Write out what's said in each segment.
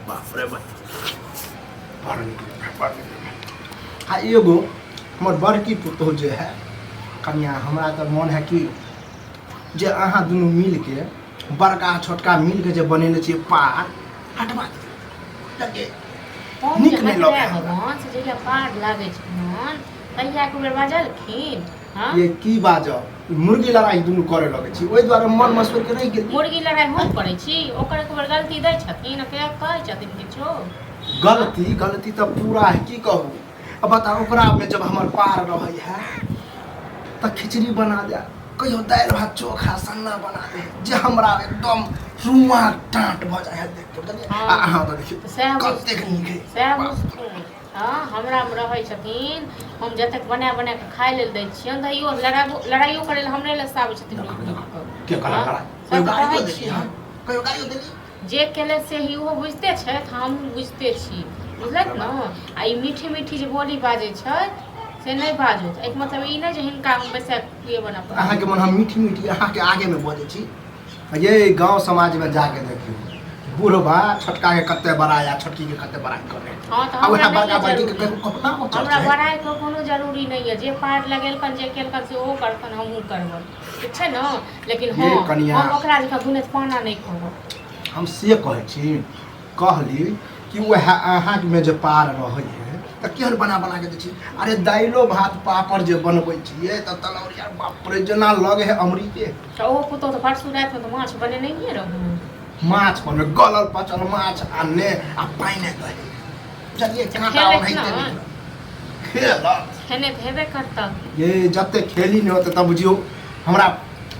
बाप रे बाप, बड़ नीक लगै, बड़ नीक लगै। आ एगो हमर बड़की पुतोहु जे है कनिया, हमरा तऽ मोन है कि जे अहाँ दुनू मिलके, बड़का छोटका मिलके जे बनेने छियै पार, हटवा दियौ। देखियै, हम नीक जे नहि लगै हटवा हमरा। देबनि से जहिया पार लागै छनि तहिया एक बेर बाजलखिन। हँ। ये की बाजब, मुर्गी लड़ाई दुनू करे लगै छी, ओहि दुआरे मन मसोरि के रहि गेल। मुर्गी लड़ाई हम करै छी? ओकर एक बेर गलती दै छथिन आ के कहै छथिन किछो? गलती गलती तऽ पूरा है, की कहू। अब बताउ, ओकरा में जब हमर पार रहै है तऽ खिचड़ी बना दे, कहियो दालि भात चोखा सन्ना बना दे, जे हमरा एकदम रुआ टाँट भऽ जाइ है देख के, बुझलियै? हँ। आ अहाँ तऽ देखियौ तऽ सएह कतेक नीक है। सएह बुझथुन। हँ, हमरामे रहै छथिन, हम जतेक बना बना कऽ खाय लेल दै छियनि, तैयो लड़ाबो लड़ाइयो करै लए हमरे लग आबै छथिन। देखो, लोक देखो, कऽ। के कहलक हँ, लड़ाइ? सएह कहियो तऽ गाड़ियो कहै देली? छियनि। हँ, कहियो गाड़ियो देली? जे केलथि से ही ओहो बुझिते छथि, हमहूँ बुझिते छी, बुझलथि ने? आ ई मीठी मीठी जे बोली बाजै छथि से नहि बाजू। एहिके मतलब ई नहि जे हिनका हम बैसा कऽ बना अहाँके मन हम मीठी मीठी अहाँके आगेमे बजै छी। ये गांव समाज में जाके देखियो, बुढ़बा छोटका के कते बड़ाई आ छोटकी के कते बड़ाई करे। हाँ, तऽ आ वएह हमरा नहि बड़का यऽ बड़की के जरूरी। कहियो कखनो हमरा चर्चा है। बड़ाइ के कोनो जरूरी नहि यऽ। जे पार लगेलकन, जे केलकन से ओहो करतन, हमहूँ करबन, ठीक छै ने? लेकिन ये हँ, कनिया। हम ओकरा जकाँ गुनेत पाना नहि करब। हम से कहै छी, कहली कि वएह अहाँमे जे पार रहै है तऽ केहन बना बना के दै छी। अरे, दाइलो भात पापड़ जे बनबै छियै तऽ तलौरिया, बाप रे, जेना लगे है अमृते। तऽ ओहो पुतोहु तऽ परसू रातिमे तऽ माछ बनेनहिए रहू। माछ बनबै, गलल पचल माछ आ ने आ पानि दही, बुझलियै? काँटा खेलक ओनाहिते ने। निकलल। खेलक। खेने तऽ हेबे करतह। ये जते खेली नहि होते तब बुझियौ हमरा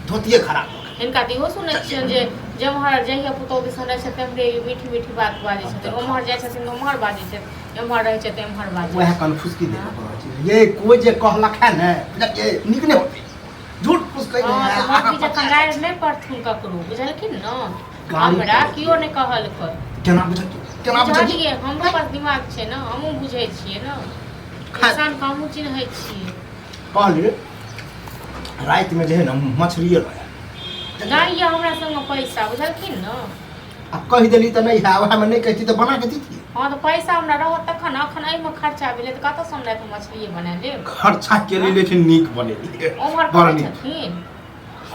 धोतिए खराब भऽ गेल। हिनका तऽ इहो सुनै छियनि जे जेम्हर जहिया पुतोहु दिसन रहै छथिन तेम्हरे ई मीठी मीठी बात बाजै छथिन, ओम्हर जाइ छथिन तऽ ओम्हर बाजै छथिन, एम्हर रहै छथिन एम्हर बाजै वएह छथिन। कनफुसकी देख पड़ल छै। ये कोइ जे कहलक है ने, बुझलियै, नीक नहि होतै, झूठ फूस कहि हँ, तऽ अहाँ मौगी पता जकाँ गारि नहि पड़थुन ककरो, बुझलखिन ने? गारि हमरा पड़ै। केओ नहि कहलकै। केना बुझलियै, केना बुझलियै? बुझलियै, हमरो पास दिमाग छै ने, हमहूँ बुझै छियै ने, इंसानके हमहूँ चिन्है छियै। कहलियै रातिमे जे है ने मछलिए लऽ आयब। नहि यऽ हमरा संगे पैसा, बुझलखिन ने? आ कहि देली तऽ नहि है, उएहमे नहि कहिती तऽ बना कऽ दितियै। हँ, तऽ पैसा हमरा रहत तखन। अखन एहिमे खर्चा भेलै तऽ कतऽसँ हम रातिमे मछलिए बना लेब? खर्चा केली लेकिन नीक बनेली। ओम्हर बड़ करै नीक। छथिन,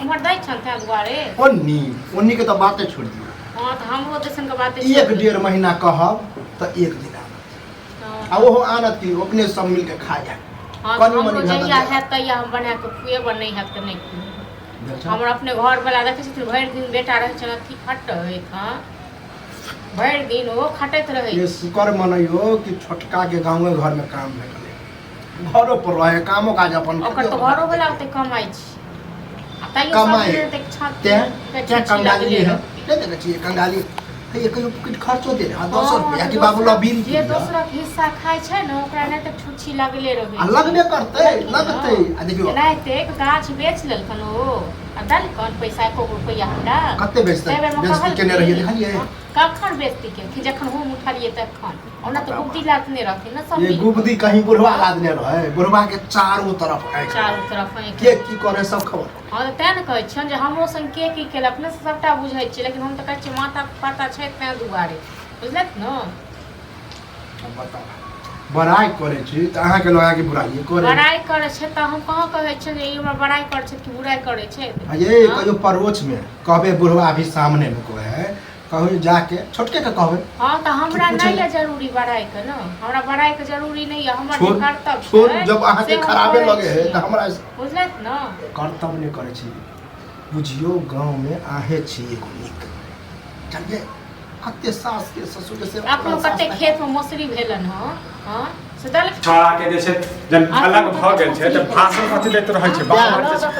ओम्हर दै छनि ताहि दुआरे। ओन्नी, ओन्नी के तऽ बाते छोड़ि दियौ। हँ, तऽ हमरो दिसनके बाते एक छोड़ि दियौ। डेढ़ महीना कहब तऽ एक दिन आनत। हँ। आ ओहो आनत कि अपने सब मिलके खा जाए। हँ, तऽ कनि हमरो मनि जहिया भेटत। हैत तहिया हम बना कऽ खुएब, नहि हैत तऽ नहि खुएब। देखछऽ? हमर अपने घरवला देखै छथिन, भरि दिन बेटा रहै छनि अथी खटैत। हँ, भरि दिन ओ खटैत रहै ये छै। शुक्र मनैयो कि छोटका के गाँवे घर में काम भेटलै, घरो पर रहे, कामो काज अपन। ओकर तऽ घरोवला ओते कमाइ छै आ तैयो सब कमाइ। दिन एतेक छाती तें पे तें छुच्छी कंगाली लगले है। रहतै। नहि देखै छियै कंगाली हे, कहियो किछु खर्चो दे रहा 10 हँ, रुपया तऽ कि बाबू ला दोसरक- बिल जे दोसरक हिस्सा खाइ छै ने, ओकरा नहि तऽ छुच्छी लगले रहै आ छै। लगबे करतै। बुझलखिन ने? लगतै। आ देखियौ, एनाहिते गाछ बेच लेलकन ओ आ देलकन पैसा एको गो रुपैआ हमरा। कते बेचतै? ताहि बेरमे बेचती केने रहियै, कहलखिन, देखलियै? हँ, कखन बेचती केलखिन? जखन हम उठलियै तखन। ओना तऽ गुब्दी लादने रहथिन ने सब ये मिल कऽ। गुबदी कहीं बुढ़वा लादने रहे, बुढ़वा के चारों तरफ आँखि। चारू तरफ आँखि। के की करे सब खबर। हँ, तऽ तेँ ने कहै छियनि जे हमरो संग के की केलक ने, से सभटा बुझै छियै, लेकिन हम तऽ कहै छियै माथा पता छै तेँ दुआरे, बुझलथि ने? अब बताउ, बड़ाई करै छी तऽ अहाँके लगा के बुराइए करै। बड़ाइ करै छै तऽ हम कहाँ कहै छियनि जे ई हमर बड़ाइ करै छथि कि बुराइ करै छै? आ ये हँ? कहियो परोछ में कहबे, बुढ़वा भी सामने में कहे, कहू जाके छोटके के कहबे। हँ, तऽ हमरा कि नहि पूछै? यऽ जरूरी बड़ाइके ने, हमरा बड़ाइके जरूरी नहि यऽ। हमर जे छोड़ कर्तव्य छोड़ छै जब अहाँके से हम खराबे करै लगे है छियै। तऽ हमरा बुझलथि ने? कर्तव्य नहि करै छी। बुझियौ, गाँवमे अहें छी एगो नीक, जानलियै? कते सास के ससुर के सेवा अखनो सास कते नहि। खेतमे मौसरी भेलन हँ, हँ से देलखिन। छौड़ा के जे छै जब अलग भऽ गेल छै तऽ भाषण कथी दैत रहै छै बाहर जे छै।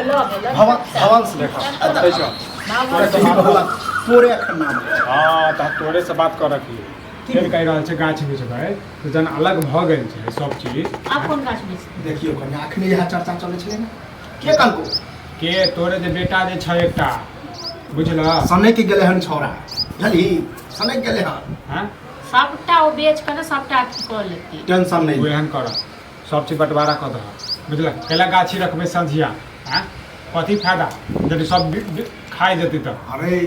भवन भवन से देखो, देखै छौ। तोरे एखन नाम लै छै। हँ, तऽ तोरे से बात करऽ की फेर कहि रहल छै गाछ बेचबै तऽ जहन अलग भऽ गेल छै सब चीज। आब कोन गाछ बेचतै? देखियौ कनि, अखने इएह चर्चा चलै छलै ने, के कहलको? के तोरे जे बेटा जे छै एकटा, बुझलह? सनकि गेलै हन छौड़ा, बुझलही? सनकि गेलै हन। हँ। सबटा ओ बेच कऽ ने सबटा अथी कऽ लेतै। टेंशन नहि ओ ले। एहन कर, सब चीज बंटवारा कऽ दह, बुझलह? कैला गाछी रखबै संझिया? आँय, कथी फायदा यदि सब खाइ जेतै तऽ? अरे,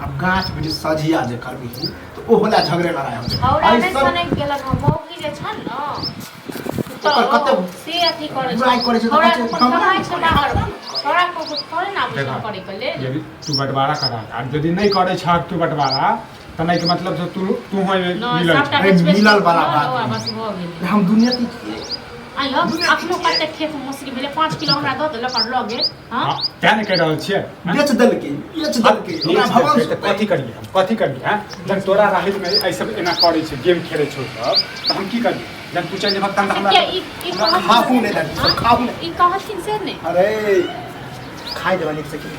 आब गाछ वृक्ष सझिया जे करबिही तऽ ओहो लए झगड़े लड़ाइ होइ छै। छौड़ा एहि नहि सब सनकि गेलक हँ, मौगी जे छन ने तऽ ओकर कते से अथी करै छै। बुराइ करै छै तऽ छौड़ा कहै छै, अपन हमरा कमाइ छै बाहर, छौड़ा को थोड़े ने आबै छै देखा। करै के लेल। यदि तू बंटवारा करा आ यदि नहि करै छह तू बंटवारा तऽ नहि के मतलब से तू तू नहि, मिलल सबटा छह। अरे बेच बेच मिलल कऽ वाला लऽ बात लौ आ नहि। बस भऽ गेलै। हम दुनिया की छियै आइयो अखनो कते खेत मसुरी भेलै 5 किलो हमरा दऽ देलक आओर लऽ गेल। हँ हाँ, तें ने कहि रहल छियै हैं? बेच देलकै, बेच देलकै ओकरा भगवान तऽ कथी करियै हम, कथी करियै हैं? जहन तोरा राहित मे एहि सब एना करै छै, गेम खेलै छौ सब, तऽ हम की करियै? जहन तू चलि जेबहक तहन तऽ से हमरा किया ई ई कहथिन खाहू से नहि देलकै, हँ? सब खाहू नहि। ई कहथिन से नहि। अरे खाइ देबा नीक से की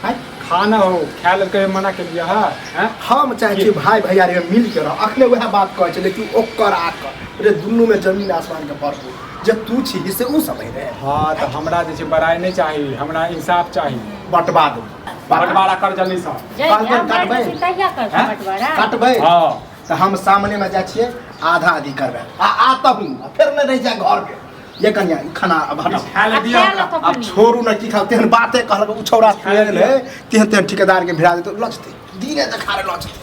आँय? खाना हो खाय लेल कहियो मना केलियै हँ हैं? हम चाहै छी भाय भैयारी में मिल के रह। अखने वएह बात कहै छलै कि ओकर आकर रे दुनू में जमीन आसमान के फर्क हो, जे तू छी से उ सब है रे। हाँ तऽ हमरा जे छै बड़ाई नहि चाही, हमरा इंसाफ चाही। बंटवा दो, बंटवारा कर जल्दी से। जहिया काटबै, मरि काटबै। जेथिन तहिया करथिन हैं? बंटवारा। काटबै हाँ तऽ हम सामने में जाइ छियै, आधा आधी करबै आ आतहूँ आ फेर नहि रहि जाय घर के। ये कनिया ई खाना अब हटाओ। खाय ले आ दिअ खाय हमरा। लऽ आब कखनी? छोड़ू ने की खाओ, तेहन बाते कहलक उ छौड़ा खाय सुनल लिअ। है तेहन तेहन ठेकेदार के भिड़ा देतौ लचतै दिने देखारे लचतै।